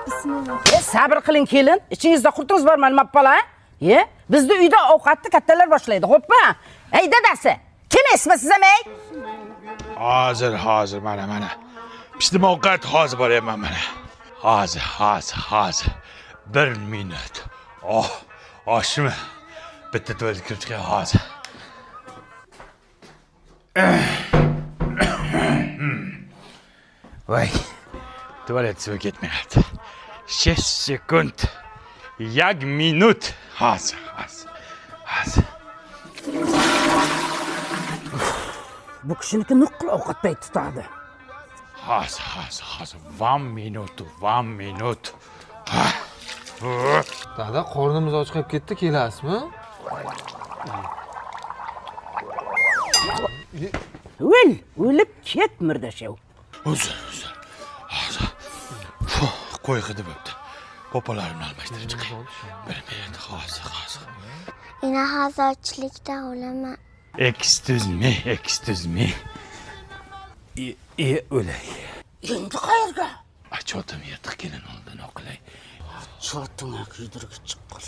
Bismillah. Sabr qiling kelin. Ichingizda qurtingiz bormi nima bola? E, bizni uyda ovqatni kattalar boshlaydi, xo'pmi? Ey dadasi, kelmaysizmi siz ham ey? Hozir, hozir, mana, mana. Pishdim ovqat, hozir boryapman mana. Hozir, hozir, hozir. Bir minut. Oh, oshmi? Bitta tualetga kirib chiqay hozir. Voy. Tualet suvi ketmayapti. 6 sekund. 1 minut. Hozir, hozir. Hozir. Bu kishiniki nuqul ovqat payt tutadi. Hozir, hozir, hozir. 1 minut, 1 minut. Dada, qornimiz ochqab ketdi, kelasizmi? O'l, o'lib ket murdashav. Uzr, uzr. Hozir. Fuh, qo'y hidi bo'pti. Popalarimni almashtirib chiqay. Bir minut, hozir, hozir. Ina hozir ochlikdan o'laman. Excuse me, excuse me. E, e, o'lay. Endi qayerga? Achotim yirtiq kelin oldin oqlay. Chotingga kuydirib chiqqan.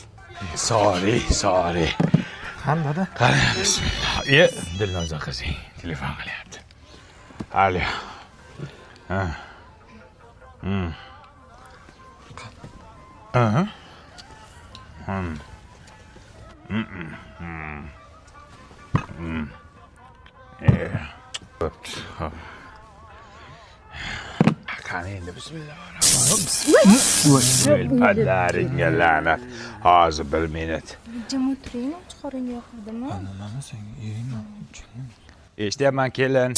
Sorry, sorry. Qani dada? Qani, bismillah. E, Dilnoza qizing telefon qilyapti. Alo. Ha. Hmm. Aha. Hmm. Hmm. Hmm. Hmm. E. Bo'pti. Hop. Qani endi bismillah. Padaringga la'nat. Hozir bir minut. Jim o'tiring, och qoringa yoqadimi? Nimani sen yeringmi? Eshityapman kelin.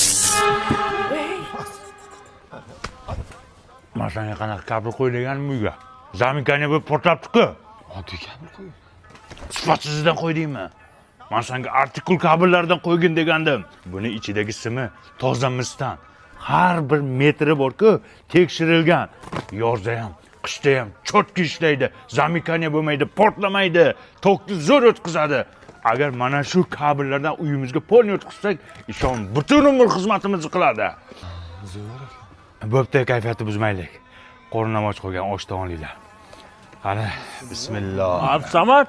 Man senga qanaqa kabel qo'y deganim uyga. Zamikani bo'lib portlabdi-ku. Oddiy kabel qo'y. Sifatsizidan qo'ydingmi? Man senga artikul kabellardan qo'ygin degandim. Buni ichidagi simi toza misdan. Har bir metri bor-ku, tekshirilgan. Yozda ham, qishda ham cho'tki ishlaydi. Zamikani bo'lmaydi, portlamaydi, tokni zo'r o'tkazadi. Agar mana shu kabellardan uyimizga polni o'tkazsak, ishon butun umr xizmatimizni qiladi. Zo'r ekan. Bo'pti, kayfiyatni buzmaylik. Qornim och qolgan, osh olinglar. Qani, bismillah. Absamad.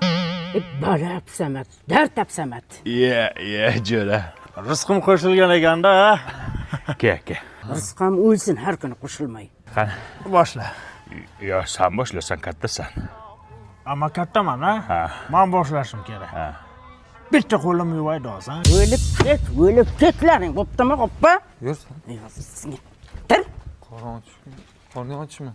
Bola Absamad, dard Absamad. Ye, ye, jo'ra. Rizqim qo'shilgan ekanda, ha? Ke, ke. Rizqam o'lsin har kuni qo'shilmay. Qani. Boshla. Yo, sen boshla, sen kattasan. Amma kattaman, ha? Ha. Man boshlashim kerak. Ha. Bitta qo'lim yuvay dosan. O'lib ket, o'lib ketlaring, bo'ptimi, xo'pmi? Yursan. Tir. Qorning och. Qorning ochmi?